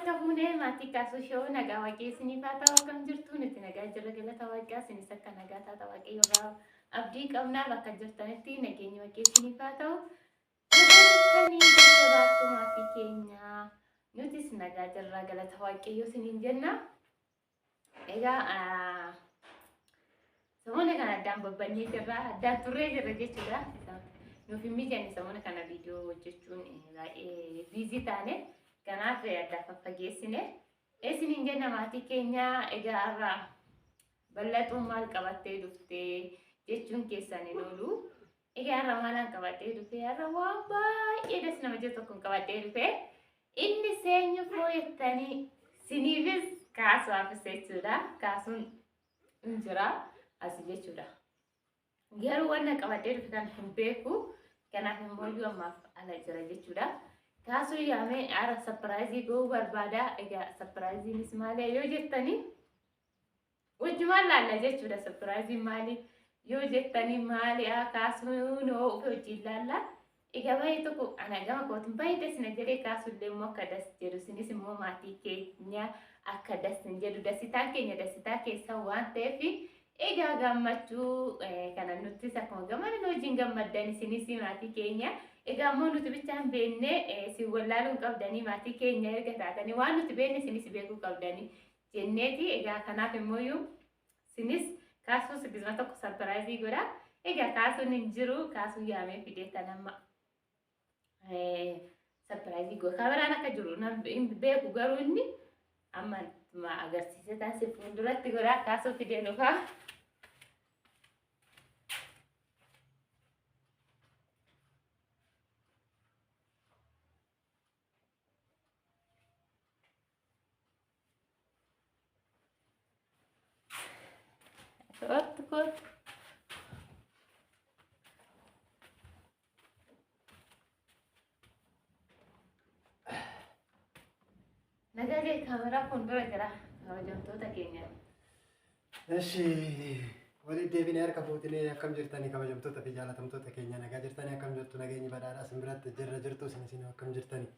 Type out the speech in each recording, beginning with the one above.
Harka fuunee maatii Kaasuu Show nagaa Waaqayyo isiniif haa ta'u. Akkam jirtu? Nuti nagaa jirra, galata Waaqaa. Isinis akka nagaa taata Waaqayyo irraa abdii qabnaa. Bakka jirtanitti nageenyi Waaqayyo isiniif haa ta'u. Nagaa jirtanii jajjabaattu maatii keenya? Nutis nagaa jirra, galata Waaqayyo isiniin jenna. Egaa samoona kana addaan babbannee jirra, addaan turree jirra jechuudha. Nuuf hin mijanne samoona kana viidiyoo hojjechuun, baay'ee busy taane, kanaaf addaan faffageessine. Isiniin jenna maatii keenya. Egaa har'a bal'axuun maal qabattee dhuftee jechuun keessan hin oolu. Egaa har'a maalaan qabadhee dhufe? Har'a waan baay'ee das nama jedhu tokkoon qabadhee dhufe. Inni seenyu fooyyessanii siniifis kaasuufis jechuudha. Kaasuun hin jira as jechuudha. Garuu wanna qabadhee dhufe kana hin beeku. Kanaaf immoo iyyuu ammaaf ala jira jechuudha. Kaasuu yaamee har'a surprise go'uu barbaada. Egaa surpriseiinis maali yoo jettanii, wajjumaan laalla jechuudha. Surpriseiin maali yoo jettanii, maali kaasuun hoo ofi wajjin laalla. Egaa baay'ee tokko ana gama kootiin baay'ee das na jedhee, kaasullee immoo akka das jedhu, isinis immoo maatii keenya akka das hin jedhu, dasitaan keenya dasitaa keessa waan ta'eef, egaa gammachuu kana nuttis akkuma gammadan wajjin gammaddan isinis maatii keenya. Egaa immoo nuti bichaan beeknee isin wallaaluu hin qabdanii, maatii keenya erga taatanii waan nuti beekne isinis beekuu qabdanii jenneeti. Egaa kanaaf immoo isinis kaasuu sigisma tokko surprise godha. Egaa kaasuun hin jiru, kaasuu yaamee fidee tan amma surprise godha. Kaameraan akka jiru hin beeku, garuu inni amma agarsiise taasise fuulduratti godha, kaasuu fidee dhufaa. Kottu, kottu. Nagaa kee, kaameraa fuuldura jira kabajamtoota keenya. Eshi, walitti deebinee harka fuutinee, akkam jirtanii kabajamtoota fi jaalatamtoota keenya? Nagaa jirtanii? Akkam jirtu? Nageenyi badhaadhaa isin biratti jirra jirtu. Isin akkam jirtanii?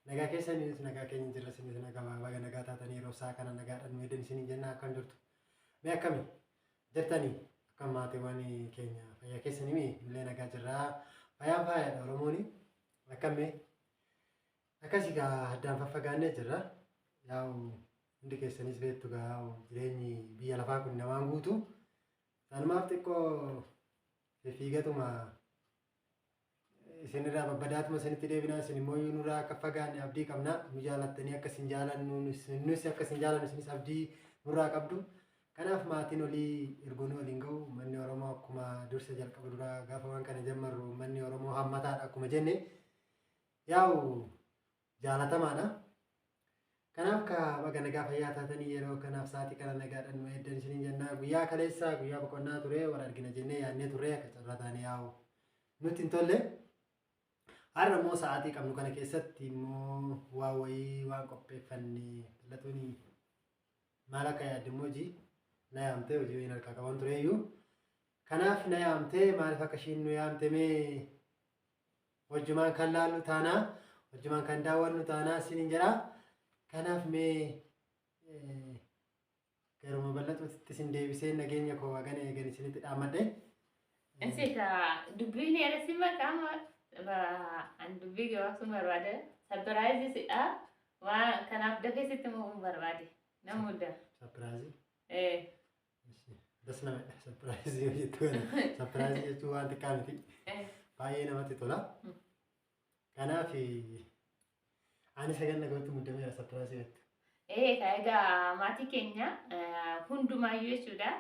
Nagaa keessaniis nagaa keenya jirra, isinis nagaa baga nagaa taatanii yeroo isaa kana nagaadhaan nu eedan isiniin jenna. Akkam jirtu? Mee akkami jirtanii? Akkam maatiiwwan keenya, fayyaa keessanii? Mi illee nagaa jirraa, fayyaan faayaadha Oromooni. Akkam mee? Akkasii gaa, addaan faffagaannee jirra. Yaa'u hundi keessanis beektu gaa, jireenyi biyya lafaa kun namaan guutu. Sanumaaf xiqqoo fiigatuma isinirraa babbadaatuma isinitti deebinaa, isin immoo nurraa akka fagaanne abdii qabna. Nu jaalattanii akka isin jaalannu, nus akka isin jaalannu isinis abdii nurraa qabdu. Kanaaf maatiin olii ergoon waliin ga'u, manni Oromoo akkuma dursa jalqaba duraa gaafa waan kana jammarru, manni Oromoo hammataadha akkuma jenne, yaa'u jaalatamaadha. Kanaaf ka baga nagaa fayyaa taatanii yeroo kanaaf sa'aatii kana nagaadhaan nu eeddan isiniin jennaa. Guyyaa kaleessa guyyaa boqonnaa ture, wal argina jennee yaadnee turre, akka carraa taane yaa'u nutti hin tolle. Har'a immoo sa'aatii qabnu kana keessatti immoo waa wayii waan qopheeffanne filatuun maal akka yaadde immoo hojii na yaamtee, hojii wayiin harkaa qaban tureeyyuu. Kanaaf na yaamtee, maaliif akka ishiin nu yaamte mee wajjumaan kan laallu taanaa, wajjumaan kan daawwannu taanaa isiniin jedha. Kanaaf mee garuma bal'atuutti isin deebisee nageenya koo hagana eegan isinitti dhaammadhe. Insi ka dubbiin erasi maqaa an dubbii gabaabsuun barbaade. Surprise sidha. Waan kanaaf dafee sitti himuun barbaade. Nama hunda. Surprise. Das nama surprise yoo jettu kana, surprise jechuun waan xiqqaa miti. Baay'ee namatti tola. Kanaaf ani sagan nagootti muddameera surprise jettu. Egaa maatii keenya hundumaayyuu jechuudha.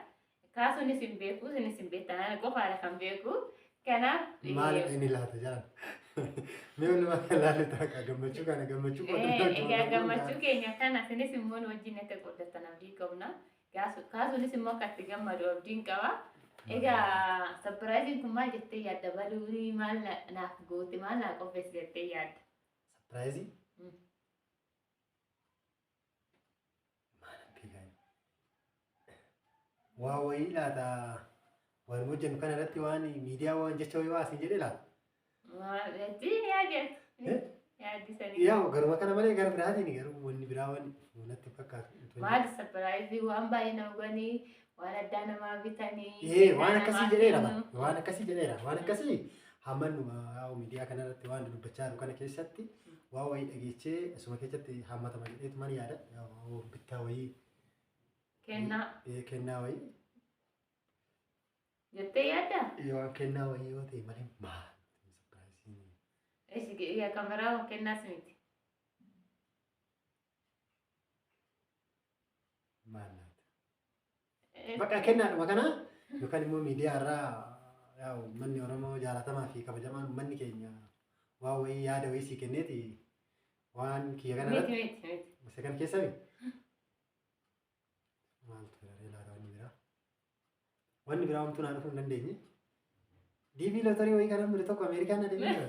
Kaasuunis hin beeku, isinis hin beektan, ani qofaadha kan beeku. Kanaaf Maaliif inni laata jaan? Mee walumaa kan laalle ta'a, gammachuu kana gammachuu Egaa gammachuu keenya kana isinis immoo nu wajjin akka qooddattan abdii qabna. Kaasuunis immoo akka itti gammadu abdiin qaba. Egaa surpriseiin kun maal jettee yaadda? Baluunii maal naaf goote, maal naa qopheesse jettee yaadda? Surprise? Maal beekan? Waa wayii laata, waan hojjennu kana irratti waan miidiyaa waan jecha wayii waa isin jedhee laata? Maal jettee yaadde? Eh? Yaaddi. sanii. Yaa garuma kana malee gara biraatiin garuu wanni biraa waan natti fakkaatu. Maali surprise waan baay'ee nama godhanii waan addaa namaa bitanii. Ee waan akkasii jedheera bara. Waan akkasii jedheera. Waan akkasii hamma nu miidiyaa kanarratti waan dubbachaa jiru kana keessatti waa wayii dhageechee asuma keessatti hammatama jedheetu mana yaada. Bittaa wayii Kennaa kennaa wayii jettee yaaddaa? Waan kennaa wayii yoo ta'e malee maal surprise. Eshi kan biraa kennaas miti. Maal laata? Bakka kennaadhuma kana yookaan immoo miidiyaa irraa uummanni Oromoo jaalatamaa fi kabajamaan uummanni keenya waa wayii yaada wayii sii kenneeti waan kiyya kana Miti irratti miti miti. isa kana keessa mi? Maaltu jira laata wanni biraa? Wanni biraa homtuu naa dhufuu hin dandeenye. DV lottery wayii kana bire tokko Ameerikaan na deemee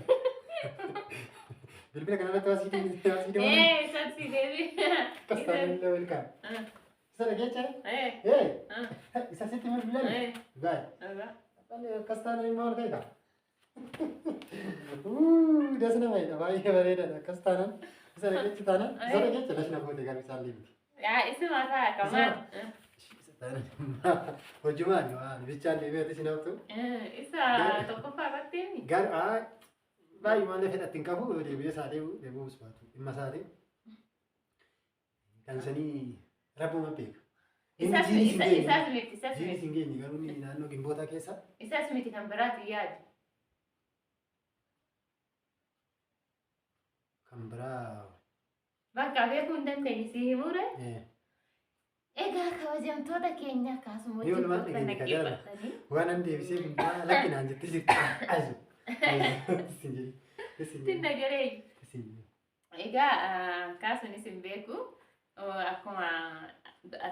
bilbila kanarratti waa sii deemee Ee isaan si deebi. akkas taanee illee welcome. Isa dhageechaa? Ee. Ee isa sitti bilbilan? Baay'ee. Akkas taanaan immoo ol ka'e. Das nama jedha baay'ee bareedaadha. Akkas taanaan isa dhageechi taanaan isa dhageecha lashna goote garuu isaan leemti. Yaa isuma ta'a kamaan. Isa taanaan hojumaan waan bichaan deebi'ee si naftu. Isa tokkoffaa irratti himi. Garuu baay'ee malee fedhatti hin qabu yoo deebi'ee isaa deebi'u deebi'uus baatu dhimma isaatii. Kan sanii rabbuma beeka. Inni Isas jiinis hin geenye. isas miti isas Jiinis miti hin geenye garuu inni naannoo gimboota keessa isas miti kan biraati yaadu. Kan biraa. Bakka beekuu hin dandeenye si himuure. Egaa kabajamtoota keenya akkasuma Ni walumaan wajjin dhageenya kan jedhamu. dhaggeeffatanii. Waan an deebisee bilbilaa lakkinaan jettee jirti. Azu. Isin jedhi. Isin Ittiin jedhi. nagaree. Isin jedhi. Egaa kaasuun isin beeku akkuma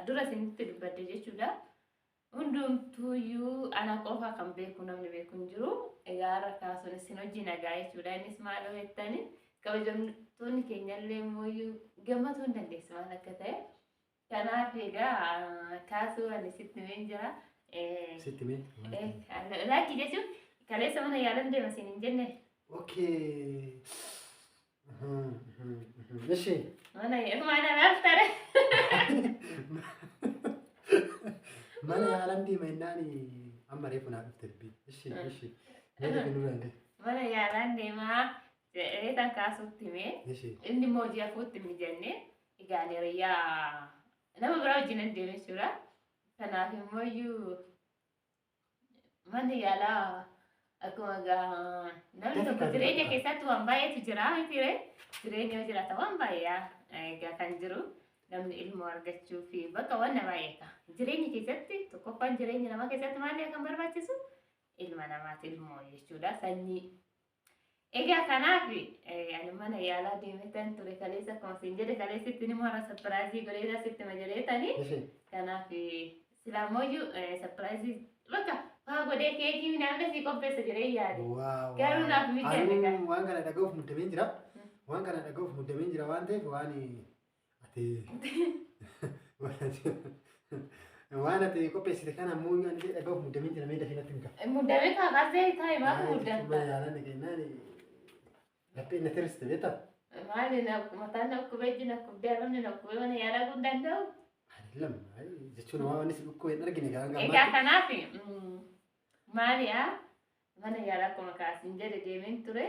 dura isinitti dubbadde jechuudha. Hundumtuuyyuu ana qofa kan beeku namni beeku hin jiru. Egaa har'a kaasuun isin hojii nagaa jechuudha. Innis maal jettani kabajamtoonni keenyallee immoo gammatuu hin dandeessu maal akka ta'e. Kanaaf egaa kaasuu ani sitti himeen jira. Sitti mee? Laakki jechuun kaleessa mana yaalan deema isin hin jenne. Okay. Ishi. Mana mana maal tare? Mana yaalan deema jennaan amma reefu naa dhufte dubbiin. Ishi ishi. Mee dafii nurra hin gahe. Mana yaalaan deemaa jedhee tan kaasutti himee Ishi. inni immoo hojii hafuutti hin mijannee egaa ani hiriyyaa nama biraa wajjin hin deeme jechuudha. Kanaaf immoo iyyuu manni yaalaa akkuma egaa namni tokko jireenya keessatti waan baay'eetu jira miti ree jireenya yoo jiraata waan baay'ee egaa kan jiru namni ilmoo argachuu fi bakka waan baay'ee ta'a. Jireenya keessatti tokkoffaan jireenya namaa keessatti maali kan barbaachisu ilma namaati ilmoo jechuudha sanyii. Egaa kanaaf ani mana yaalaa deemetan ture kaleessa akkuma isin jedhe kaleessitti immoo hara surprise godhee sitti ma jedheetani. Ishi. Kanaaf silaamoyyuu surprise bakka waa godhee keekii midhaan si qopheessa jedhee yaade. Wow. Garuu naaf mijanne kan. Anuu waan kana dhaga'uuf muddameen jira. Waan kana dhaga'uuf muddameen jira waan ta'eef waan ati waan ati qopheessite kana ammoo ani dhaga'uuf muddameen jira mee dafii natti himi. Muddamee kaakaasee taa'e maaf muddamta? Mana yaalaa dhageenyaan laphee na tiriste beektaa? Maali mataan na dhukkubee ijji na dhukkubdee arrabni na dhukkubee mana yaalaa kun danda'u? Lam jechuun waan inni si dhukkubee hin argine gaan Egaa gammaatti. kanaaf maali'a mana yaalaa akkuma kaasin jedhe deemeen ture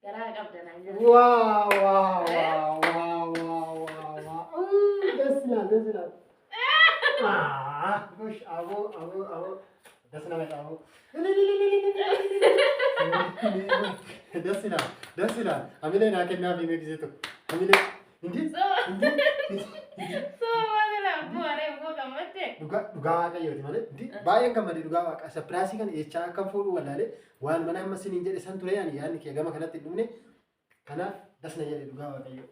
garaa qabda naan jedhe. Wow wow wow wow wow wow wow ደስ ይላል ደስ ይላል። ጎሽ አቦ አቦ አቦ ደስ ነው አቦ ደስ ይላል ደስ ይላል። Hamilee naa kennaa fi ጊዜ tokko hamilee እንጂ እንጂ Soo maal bu'aaree immoo gammadde. Dhugaa dhugaa waaqayyooti malee እንዲ baay'een gammade dhugaa waaqa surprise kana jechaa akka fuudhu wallaalee waan mana amma siniin jedhe san ture ani yaadni kee gama kanatti hin dhumne kanaaf dasna jedhe dhugaa waaqayyo.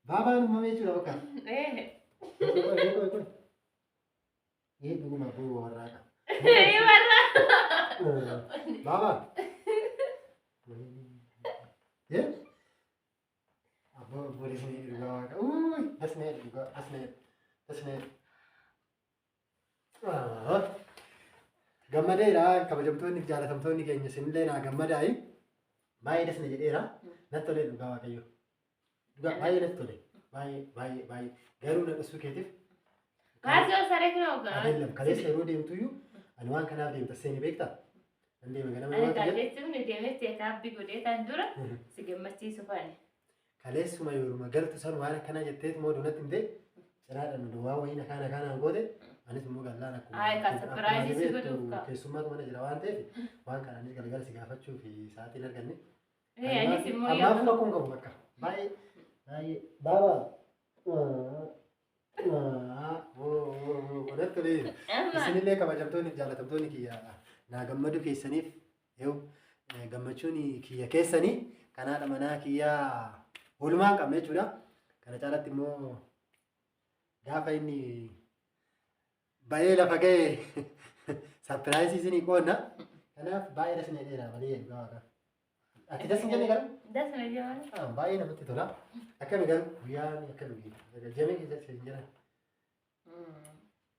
Baabaan uumamee jechuudha bakka. Ee dhuguma boo warraaqa. Warra. Baabaa. Ee abboo obboleessi dhugaa waaqa. Uuy dasna jedhe dhugaa dasna jedhe dasna jedhe. Gammadeera kabajamtoonni fi jaalatamtoonni keenya isinillee naa gammadaayi. Baay'ee dasna jedheera. Natti tolee dhugaa Waaqayyo. Dhugaa baay'ee natti tole. Baay'ee baay'ee baay'ee garuu na dhusuu keetiif. Maasii ol saree kun hoogaa. Adeemlam kaleessa yeroo deemtuyyuu ani waan kanaaf deemta seeni beektaa? Nan deema ganama Ani yoo ta'e. jechuun deemee cheekaappi godhee tan dura si gammachiisu faani. Kaleessuma yeruma galtu san waan akkanaa jetteet moo natti himte cinaadhaan duwwaa wayiin akkaan akkanaan goote anis immoo gallaan akkuma Ay, ka surprise si godhuuf ka. keessummaatu mana jira waan ta'eef waan kana anis galgala si gaafachuu fi sa'aatiin arganne. Anis immoo Ammaaf rakkoon qabu bakka baay'ee baay'ee baaba. Natti tolee. Isinillee kabajamtoonni fi jaalatamtoonni kiyya naa gammadu keessaniif yoo gammachuun kiyya keessanii kanaadha manaa kiyyaa oolmaa hin qabne jechuudha. Kana caalatti immoo gaafa inni ba'ee lafa ga'e surprise isinii qoonna. Kanaaf baay'ee dasna jedheera malee dhugaa waaqa. Ati das hin jenne garuu? Dasna jedhama. Baay'ee namatti tola. Akkami garuu guyyaan akkami jamee keessatti isin jedhan?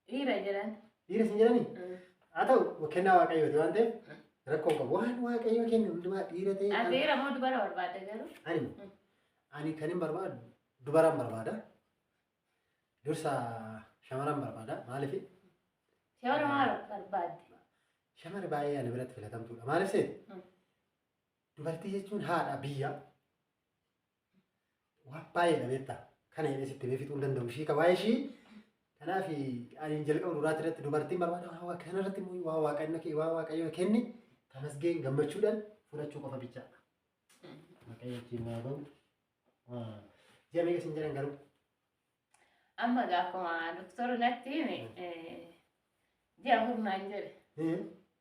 Dhiira jedhan. Dhiira isin jedhanii? Haa ta'u kennaa Waaqayyooti waan ta'eef rakkoo hin qabu. Waan Waaqayyo kenne hundumaa dhiira ta'e. Ati dhiira moo dubara barbaadda garuu? Ani kan hin barbaadu dubaraan barbaada. Dursa shamarran barbaada. Maaliif? Shamara maal barbaadde? Shamarri baay'ee ani biratti filatamtuudha. Maaliif seeti? Dubartii jechuun haadha biyya. Waan baay'eedha beektaa. Kana jedhee sitti beeksisuu hin danda'u. Ishii waa'ee ishii kanaaf ani jalqaba duraatti irratti dubartiin barbaada waan kanarratti immoo waan Waaqayyo waan Waaqayyo kenne tamasgeen gammachuudhaan fudhachuu qofa bichaadha. Waaqayyo ittiin naa ga'u. Ji'a meeqa isin jedhan garuu? Amma akkuma doktorri natti hime ji'a afur naan jedhe.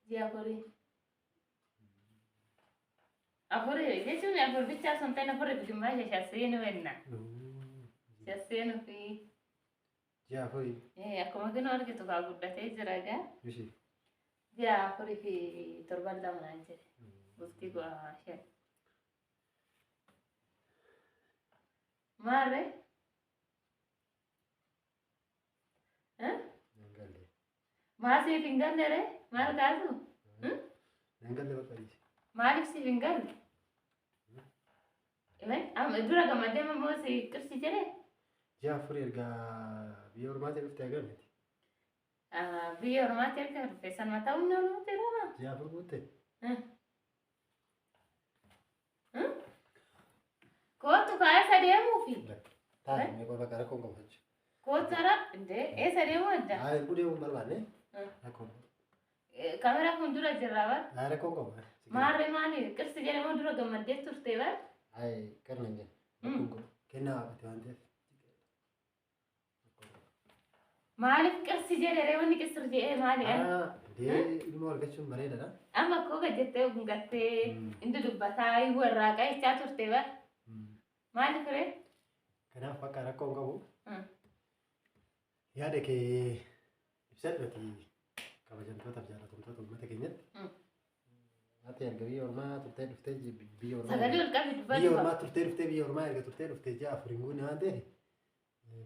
Ji'a afurii. Afurii jechuun afur bichaa sun ta'in afurii bilimmaa shasseenu enna. Shasseenu fi Ji'a afurii. Akkuma kinoo argitu kaa guddatee jira egaa. Ji'a afurii fi torban lama naan jedhe. Bultii 15. Maarree? Maal siif hin galle ree? Maal kaasu? Nan galle bakka dhiise. Maaliif siif hin galle? Dura gammaddee immoo si qirsi jedhee? Ji'a afurii erga biyya ormaatti dhuftee agarmeeti. Biyya ormaatti erga dhufe sanuma ta'uu hin oolu jedhama. Ji'a afur guutte? Kootu kaa eessa deemuufi? Taa'e mee bakka rakkoon qabu jechuudha. Kootu ara indee eessa deemuu adda? Haa erguu deemuu hin barbaanne. Rakkoon qabu. Kaameraa fuuldura jirra bar. Haa rakkoon qabu. Maarree maali qirsi jedhamu dura gammaddee turte bar. Haa qarna hin jennu. Rakkoon qabu. Kennaa waaqati waan ta'eef. Maaliif qirsi jedhee wanni qisir jedhee maali? Dee ilmoo argachuun bareedaadha. Amma koo gajjattee gungattee inni dubbataa warraaqaa jechaa turte bar. Maaliif ree? Kanaaf bakka rakkoon qabu. Yaada kee ibsadhuuti kabajamtootaaf jaalatamtoota uummata keenyatti. Ati erga biyya ormaa turtee dhuftee biyya ormaa. Sagalee ol qabi dubbatu. Biyya ormaa turtee dhuftee biyya ormaa erga turtee dhuftee ji'a afur hin guunne waan ta'eef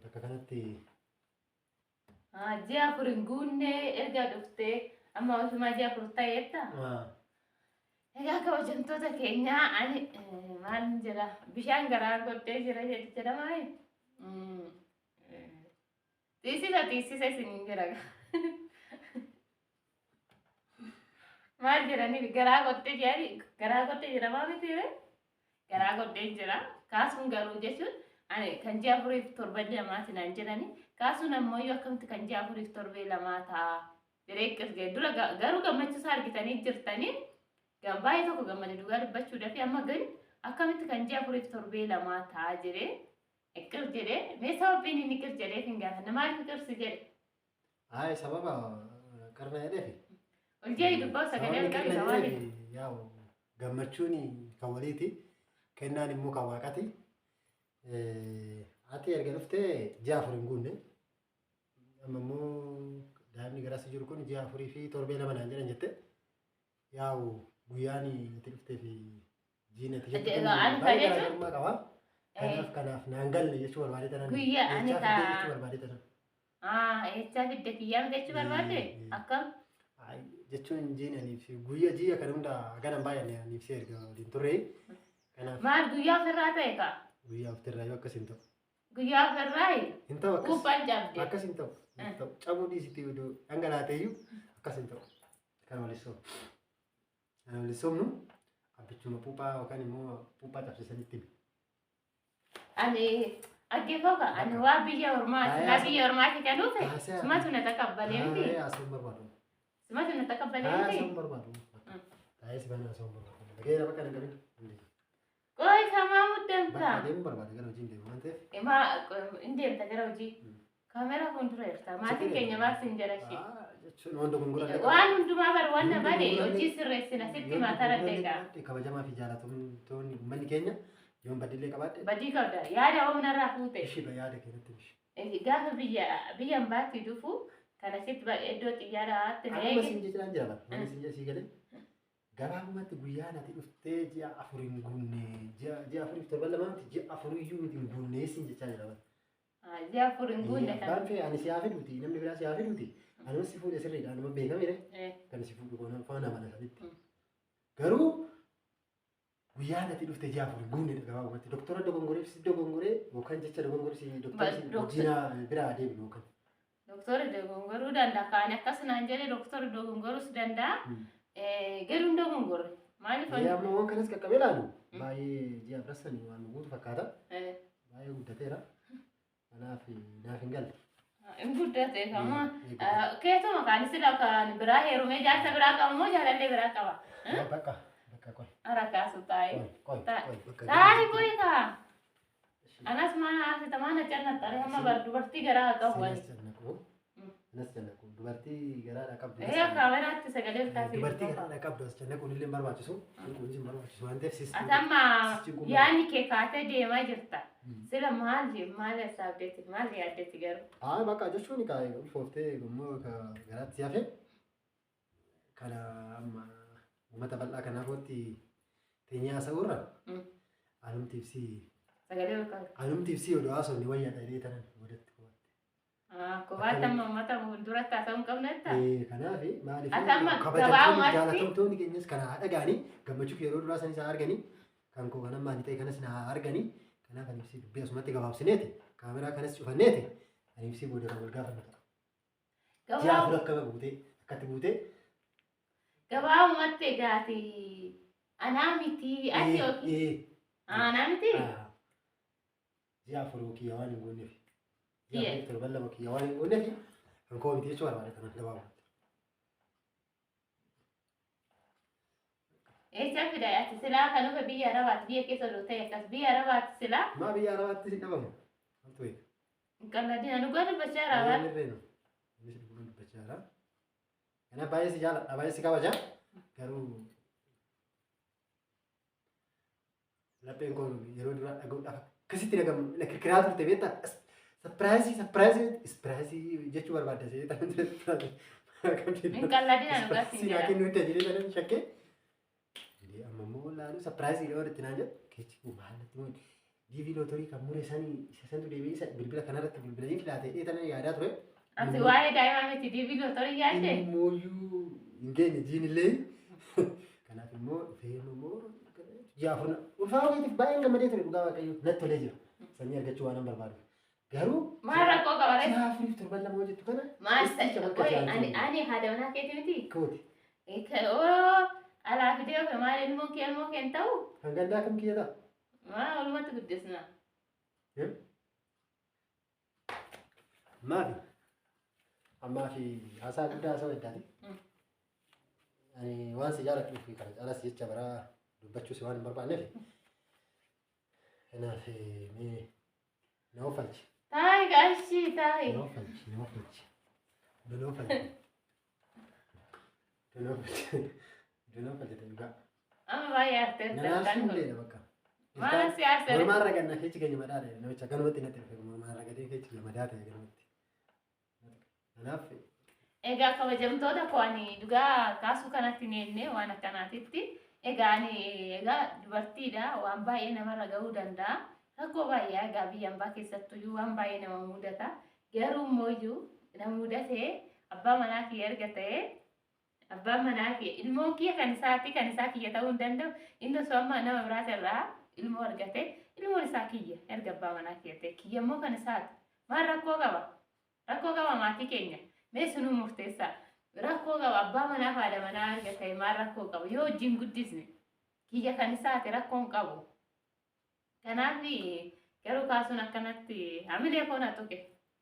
bakka kanatti. Ji'a afur hin guunne erga dhuftee amma osumaa ji'a afur ta'eetta. Egaa kabajamtoota keenyaa ani maal jedha bishaan garaa godhee jira jedhamaa. Xiisisa xiisisa isiniin jira. Maal jedhanii garaa godhee jedhanii garaa godhee jira maa miti garaa godhee jira kaasuun garuu jechuun ani kan ji'a afuriif torban lamaati naan jedhani kaasuun ammoo akkamitti kan ji'a afuriif torbee lamaa ta'a jedhee qirgee dura garuu gammachiisaa argitanii jirtanii baay'ee tokko gammade dhugaa dubbachuudhaaf amma gani akkamitti kan ji'a afuriif torbee lamaa ta'a jedhee qir jedhee mee sababiin inni qir jedheef hin gaafanne maaliif qirsi jedhe? Haa sababa qarna jedheefi. Ol jedhi dubbaa sagalee ol qabi maaliif? Yaa'u gammachuun kan waliiti kennaan immoo kan waaqati. Ati erga dhuftee ji'a afur hin guunne amma immoo daa'imni garas jiru kun ji'a afurii fi torbee lama naan jedhan jette yaa'u guyyaan ati dhuftee fi jiin ati jettu baay'ee garaagarummaa qaba. Kanaaf kanaaf naan galle jechuu barbaade tanan. Guyyaa ani kaa. Jechuu barbaade tanan. Eechaa fidde kiyyaa miti jechuu barbaade akkam? Jechuun jiin aniif guyyaa ji'a kan hunda ganan baay'anne aniif si erga waliin turre. Kanaaf Maal guyyaa ofirraa ta'e kaa? Guyyaa ofirraa yoo akkas hin ta'u. Guyyaa ofirraa Hin ta'u akkas. Puuphaan cabde. Akkas hin ta'u. Hin ta'u. Cabuu dhiisitti oduu dhangalaateeyyuu akkas hin ta'u. Kan waliin soomnu. Kan waliin soomnu abbichuma puuphaa yookaan immoo puuphaa cabsisanitti himi. Ani dhaggeeffata ani waa biyya ormaa silaa biyya ormaati kan dhufe Haasa'aa. sumatu na taqabbalee miti. Taa'ee haasa'uun barbaadu. Sumatu na taqabbalee Taa'ee miti. haasa'uun barbaadu. Taa'ee si faana haasa'uun barbaadu. Dhageera bakka hin qabin. Qoy kamaa muddamta. Bakka deemuu barbaada gara hojiin deemu waan ta'eef. Imaa hin deemta gara hojii. Kaameraa fuuldura jirta. Maatiin keenya maal siin jedha ishee. Jechuun waan dogongora Waan hundumaa bar waan bade hojii sirreessina sitti mataa raddeeqa. Kabajamaa fi jaalatamtoonni uummanni keenya yoon badillee qabaadhe. Badii qabda. Yaada humnarraa fuute. Ishii yaada keenyatti mishi. Gaafa biyya biyyan baatti dhufu kana sitti iddoo xiyyaaraatti na Akkuma eegi. siin jechaan jira bara. Wanni siin jedhe galee. Gabaabumatti guyyaan ati dhuftee ji'a afur hin guunne ji'a afuriif torban lama miti ji'a afuriyyuu miti hin guunne siin jechaa jira bara. Ji'a afur hin guunne kana. Abbaan fee ani si haa fiduuti namni biraa si haa fiduuti. Anuma si fuudhe sirriidha anuma beekamire kan si fuudhu goona faana mana sanitti. Garuu guyyaan ati dhufte ji'a afur hin guunne gabaabumatti. Doktora dogongoree si dogongoree yookaan jecha dogongoree si doktora si wajjina biraa deemnu yookaan. Doktorri dogongoruu danda'a. Kaan akkas naan jedhe doktorri dogongoruus danda'a. Garuu hin dogongorre. Maaliif? Ee amma waan kanas qaqqabee ilaalu baay'ee ji'a afrassanii waan guutu fakkaata. Baay'ee guddateera. Kanaaf naaf hin galle. Hin guddate kama. Keessuma kaan sila kan biraa heerumee jaarsa biraa qaba moo jaalallee biraa qaba? Bakka bakka qoy. Ara kaasu taa'e. Qoy qoy bakka. Taa'e qoy kaa. Anas maana haasita maana cannaxxare hamma bar dubartii garaa qabu Sinas wali. cannaqu. Sinas cannaqu. Dubartii garaadhaa qabdu. Ee kaameraatti sagalee ol kaasee. Dubartii garaadhaa qabdu as cannaquun illee hin barbaachisu. Cinquunis hin barbaachisu waan ta'eef sis. Ati amma cinquun yaadni kee kaatee deemaa jirta. Sila maal maal hasaabdeeti maal yaaddeeti garuu? Haa bakka jechuun kaa ulfooftee immoo garaatti si hafe. Kana amma uummata bal'aa kanaafootti teenyee haasa'uurra anumti ibsii Sagalee ol kaase. anumti ibsii oduu haasofne wayyaadha jedhee tanan godhatti kophaatti. Kophaatti amma uummata fuulduratti haasa'uu hin qabne jettaa? Kanaaf maaliif Ati amma kabajamtoonni gabaabumatti jaalatamtoonni keenyas kana haa dhaga'anii gammachuu yeroo duraa sanis haa arganii kan koo kan amma ani ta'e kanas haa arganii kanaaf ani ibsii dubbii asumatti gabaabsineeti kaameraa kanas cufanneeti ani ibsii booda kan wal gaafannu ta'a. Ji'a afur akkama guutee akkatti guutee Gabaabumatti egaati anaa miti ati yookiin anaa miti Ji'a afur kiyya waan hin guunneef ji'a afuriif torban lama kiyya waan hin guunneef kan koo miti jechuu barbaada kanaaf gabaabumatti. Eessa fida ati silaa kan dhufe biyya Arabaati biyya keessa odoo ta'e akkas biyya Arabaati silaa Maa biyya Arabaatti si dhabamu? Maaltu beeka? Hin qalladina dhugaa dubbachaa Arabaa. Inni irreenu. Innis dhuguma dubbachaa jira. Kanaaf baay'ee si jaaladha baay'ee si kabaja. Garuu lapheen koo yeroo duraa dhaga'uudhaaf akkasitti na kirkiraa turte beektaa? Surprise surprise surprise jechuu barbaadda seetan. Hin qalladina dhugaa siin Surprise naa jedha. kennuu itti jedhee sanan shakkee. Amma immoo laaluu surprise yoo itti naan jedhu keechi kun maal natti moo DV lottery kan mure sanii isa santu deebi'ee isa bilbila kanarratti bilbilanii filaatee dhee tanan yaadaa ture. Ati waa'ee daa'imaa miti DV lottery yaadde? Immooyyuu hin geenye jiin illee. Kanaaf immoo dhufee immoo ji'a afur ulfaa keetiif baay'een gammadee ture dhugaa waaqayyo natti tolee jira. Sanyii argachuu waan hin barbaadu. Garuu Maal rakkoo qaba ree? ji'a afuriif torban lama hojjettu kana Maal isticha bakka ta'e? ji'aan Ani ani haadha manaa keeti miti? kooti. Oo alaa fidee ofe maal ilmoon kee hin ta'u? Kan gandaa kam kiyya ta'a? Maal walumatti guddisna? Maafi ammaa fi haasaa guddaa haasaa addaati. Ani waan si jaaladhuuf kana caalas jecha biraa dubbachuus waan hin barbaanneef. Kanaaf mee na oofalchi. Taayi gaashii taayi. Na oofalchi na oofalchi. Na oofalchi. Na oofalchi. Na oofalchi dhugaa. Amma baay'ee aarteerta Na ilkaan naasuu kun. illee bakka. Maal si aarsere? Mormaan raganna keechi keenya madaa ta'e namicha ganumatti natti dhufe mormaan ragadee keechi keenya madaa ta'e ganumatti. Kanaaf Egaa kabajamtoota koo ani dhugaa kaasuu kanatti hin eenne waan akkanaatitti. Egaa ani egaa dubartiidha waan baay'ee namarra gahuu danda'a. Rakkoo baay'ee egaa biyya ambaa keessattuyyuu waan baay'ee nama mudata. Garuu immoo na mudatee abbaa manaa kiyya erga ta'ee Abbaan manaa kiyya ilmoon kiyya kan isaati kan isaa kiyya ta'uu hin danda'u. Inni osoo amma nama biraati irraa ilmoo argate ilmoon isaa kiyya erga abbaa manaa kiyya ta'e kiyya immoo kan isaati. Maal rakkoo qaba? Rakkoo qaba maatii keenya. Mee sunuu murteessaa. Rakkoo qaba abbaa manaa fi haadha manaa erga ta'e maal rakkoo qaba? Yoo wajjin guddisne kiyya kan isaati rakkoon qabu. Kanaaf garuu kaasuun akkanatti hamilee koo na tuqe.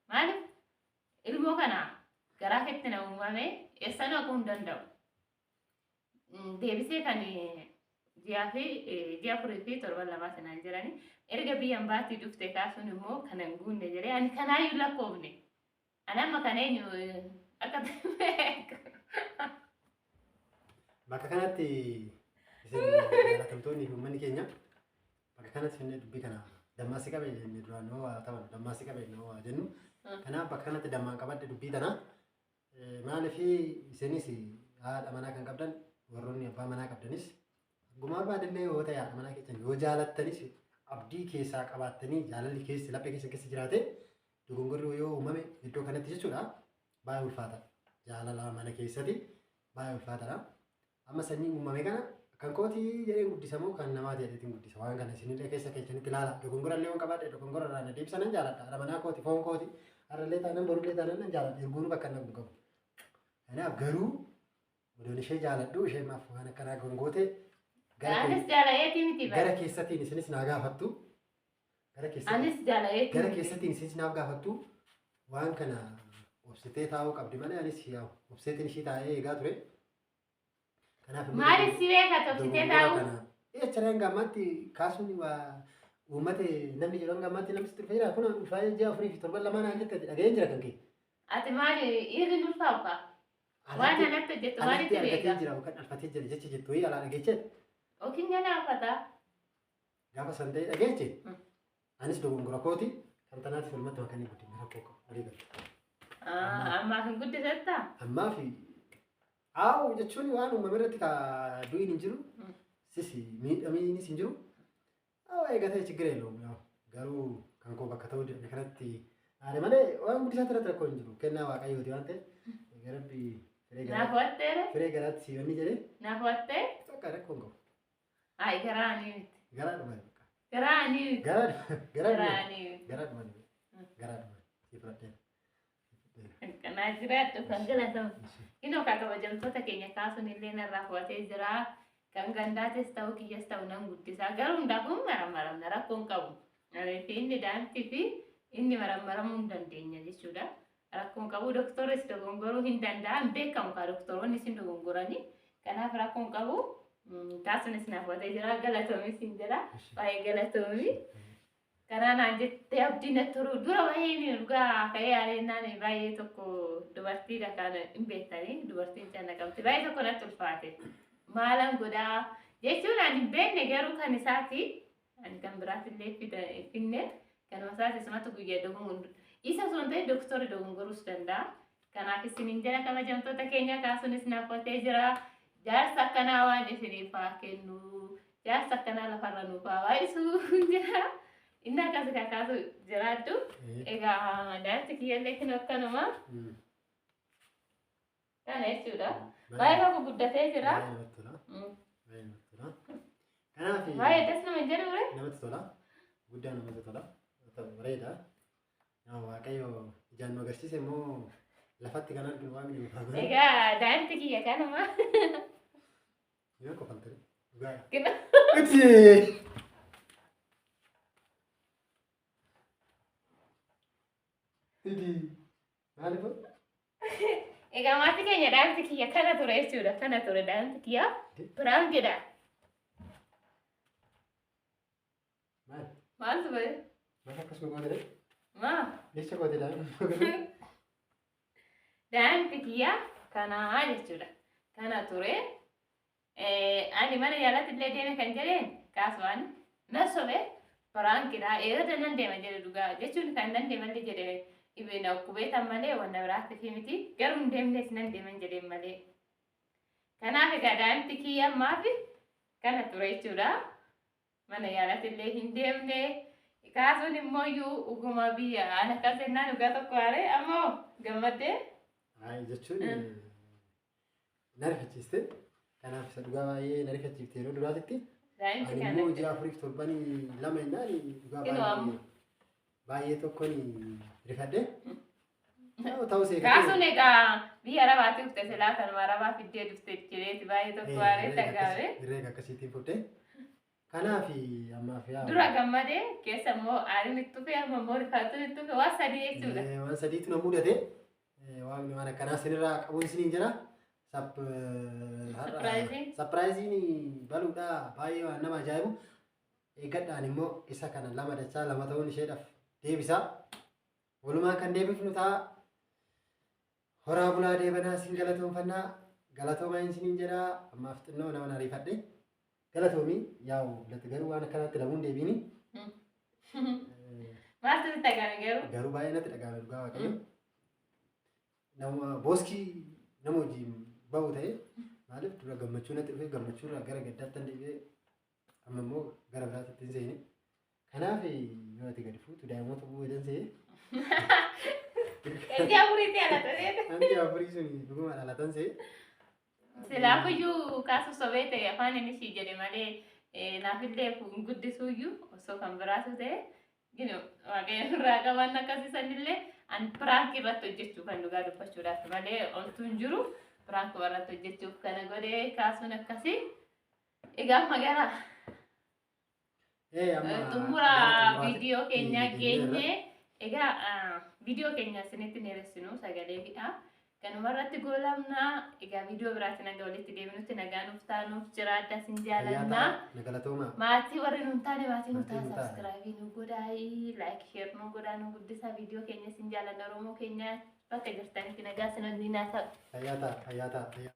Maaliif ilmoo kana garaa keetti na uumame eessa naquu hin danda'u. Deebisee kan ji'aa fi ji'a afurii fi torban lamaa sanaan jirani erga biyya ambaatii dhufte kaasuun immoo kan hin guunne jedhee ani kanaayyuu lakkoofne. Ani amma kan eenyu akka Bakka kanatti isin jaalatamtoonni fi uummanni keenya bakka kanatti finnee dubbii kana dammaa si qabe jennee duraan yoo waa taphannu dammaa si qabe yoo waa jennu. Kanaaf bakka kanatti dammaan qabadhe dubbii tana. Maaliif isinis haadha manaa kan qabdan warroonni abbaa manaa qabdanis akkuma barbaadillee yoo ta'e haadha manaa keessan yoo jaalattanis abdii keessaa qabaattanii jaalalli keessi laphee keessa keessa jiraate dogongorri yoo uumame iddoo kanatti jechuudha baay'ee ulfaata. Jaalala mana keessatti baay'ee ulfaataadha. Amma sanyii uumame kana kan kootii jedheen guddisamoo kan namaati jedheetiin guddisa. Waan kana isinillee keessa keessanitti ilaala. Dogongora illee waan qabaadhe dogongora irraa na deebisa nan jaaladha. Haadha manaa kooti foon kooti har'allee taanan borullee taanan nan jaaladha. Erguun bakka nan qabu. Kanaaf garuu odoon ishee jaaladhu ishee maaf waan akkanaa gongoote gara Anis jaala'eetii miti gara bara. keessatiin isinis naa gaafattu. Gara keessatiin Anis jaala'eetii gara miti. keessatiin isinis naaf gaafattu waan kana obsitee taa'uu qabdi malee anis yaa'u obseetiin ishii taa'ee eegaa ture. Kanaaf immoo Maaliif si beeka tobsitee dogongora taa'u? kana jecha hanga ammaatti kaasuun waa uummata namni jedhu hanga ammaatti namni sitti dhufee jira kun ulfaa'ee ji'a afurii fi torban lamaa naan jette dhaga'een jira kan kee. Ati maali dhiirri hin ulfaa'u kaa? Waan Alatti alatti hojjettu alatti maalitti argatee beeka? jira yookaan alfatee jira jecha jettu wayii alaa dhageechee Yookiin ganaafata. gaafa san ta'e dhageeche Mm. anis dogongora kooti kan tanaatiif walumatti makanii guddinni rakkoo qabu walii galu. Ammaaf hin guddisettaa? Ammaa fi aawu jechuun waan uumame irratti ka du'iin hin jiru Mm. sis miidhamiinis hin jiru aawu eegatee chiggiree የለውም ያው garuu kan koo bakka ta'uu danda'e kanatti aare malee waan guddisaa irratti rakkoo hin jiru kennaa waaqayyooti waan ta'eef egaa rabbi firee Naaf garaa watteere? firee garaatti siifanni jedhee Naaf wattee? bakka rakkoo hin qabu Ayi garaa ani miti. garaa dhuma bakka Garaa ani miti. garaa garaa Garaa dhuma ani miti. garaa dhuma garaa dhuma si fudhadheera. Kanaa jiraadhu kan galatamu. Inoo kaa kabajamtoota keenya kaasuun illee narraa fu'atee jira. Kan gandaatis ta'u kiyyas ta'u nan guddisaa. Garuu hundaafuu maramaramna rakkoo hin qabu. Fi inni daa'imtii fi inni maramaramuu hin dandeenya jechuudha. Rakkoo hin qabu. Doktorris dogongoruu hin danda'an beekamu kaa doktoroonni isin dogongoranii. Kanaaf rakkoo hin qabu. Kaasuunis naaf fu'atee jira. Galatoomis hin jira. Baay'ee galatoomi. Karaa naan jettee abdiin natti horuu dura baay'ee dhugaa ka'ee yaaleennaan baay'ee tokko dubartiidha kan hin beektanii dubartiin canna qabdi baay'ee tokko natti ulfaate maalan godhaa jechuun ani hin beekne garuu kan isaati ani kan biraatillee finne kanuma isaati isumatti guyyaa dogongoru isa osoo hin ta'in doktorri dogongoruus danda'a. Kanaaf isiniin jala kabajamtoota keenya kaasuunis naaf qotee jira. Jaarsa akkanaa waan isiniif haa kennu jaarsa akkanaa lafarra nuuf haa baay'isu jira. Inni akkas kakaasu jiraadhu. Egaa daa'imti kiyyallee kun akkanuma kana jechuudha. Baay'ee tokko guddatee jira. Baay'ee namatti tola. Baay'ee namatti tola. Kanaaf Baay'ee das nama hin jedhu ture. namatti tola. Guddaa namatti tola. Bareeda. Nama Waaqayyo ijaan nu agarsiise immoo lafatti kan arginu waan nu fagoon. Egaa daa'imti kiyya kanuma. Yoo kofaltani. Dhugaadha. Kina Itti! Itti! Maaliif? Egaa maatii keenya daa'imti kiyya kana ture jechuudha. Kana ture daa'imti kiyya. Biraan jedha. Maal? Maaltu ba'e? Maal akkasuma goote? Maa? Jecha goote daa'imni. Daa'imti kiyya kanaa jechuudha. Kana ture. Ani mana yaalaatti illee deeme kan jedheen kaasumaan na sobe biraankidha. Eerada nan deema jedhe dhugaa jechuun kan nan deemallee jedhe dhibee na dhukkubeetan malee wanna biraatti fi miti garuu hin deemnes nan deeman jedheen malee. Kanaaf egaa daa'imti kiyya ammaaf kana ture jechuudha. Mana yaalaatti illee hin deemne. Kaasuun immoo iyyuu dhuguma biyya ana akkas jennaan dhugaa tokko haaree ammoo gammaddee. Ay jechuun Na rifachiiste. Kanaaf isa dhugaa baay'ee na rifachiifte yeroo duraatitti. Daa'imti Ani kana. immoo ji'a 4 fi torbanii 2 jennaan dhugaa Inuu amma. baay'ee baay'ee tokkoon rifadhe. Ta'us eegatee. Kaasuun egaa biyya Arabaatti dhufte, silaa kanuma Arabaa fiddee dhufte jedheeti baay'ee tokko waaree dhagaame. Herreega akkasiitiin fudhe. Kanaaf ammaaf yaa. Dura gammadee, keessa immoo aariin itti dhufe, amma immoo rifaatuun itti dhufe, waan sadii jechuudha. Waan sadiitu na mudate. Waaqni waan akkanaa sinirraa qabuun isiniin jira. Surpriseiin? Surpriseiin baluudha, baay'ee waan nama ajaa'ibu. Eeggadhaan immoo isa kana lama dachaa lama ta'uun isheedhaaf deebisa. Walumaan kan deebifnu ta'a. Horaa bulaa deebanaa, isin galatoonfannaa. Galatoomaa isiniin jedha. Ammaaf xinnoo nama ariifadhe. Galatoomii yaa'u lati, garuu waan akkanaatti lamuun deebiini. Maaltu sitti dhagahame garuu? Garuu baay'ee natti dhagahame, dhugaa Waaqayyo. Nama booskii nama wajjin bahu ta'e, maaliif dura gammachuu natti dhufe, gammachuu irraa gara gaddaatti deebi'ee, amma immoo gara biraatti hin seene. Kanaaf yoo ati gadi fuutu daa'imoota bu'uu jedhan se'e. Ganti afuriitti alatanii. Hanti afurii sun dhuguma dhalatan se'e. Silaafuyyuu kaasuu sobee ta'e, afaan inni ishii jedhe malee naafillee guddisuuyyuu osoo kan biraatu ta'e, gini Waaqayyo irraa qaban akkasiisanillee an prankii irratti hojjechuuf kan dhugaa dubbachuudhaaf malee oltuun jiru prankii irratti hojjechuuf kana godhee kaasuun akkasii. Egaa amma gara Amma xumura gara xumuraatti viidiyoo keenyaa geenyeerra. geenye. Egaa viidiyoo keenya isinitti dheeressinu sagalee fidha. Kanuma irratti goolabnaa. Egaa viidiyoo biraatiin nagaa walitti deebinutti nagaa nuuf taanuuf jiraadha, sin Fayyaa jaalannaa. ta'a, na galatoomaa. Maatii warri nuun taane maatii nu Maatii ta'a, nu ta'a. Subscribe nu godhaa, like, share nu godhaa, nu guddisaa viidiyoo keenya. Sin jaalanna. Oromoo keenya bakka jirtanitti nagaa sin waliin haa ta'u. Fayyaa ta'a, fayyaa ta'a, fayyaa.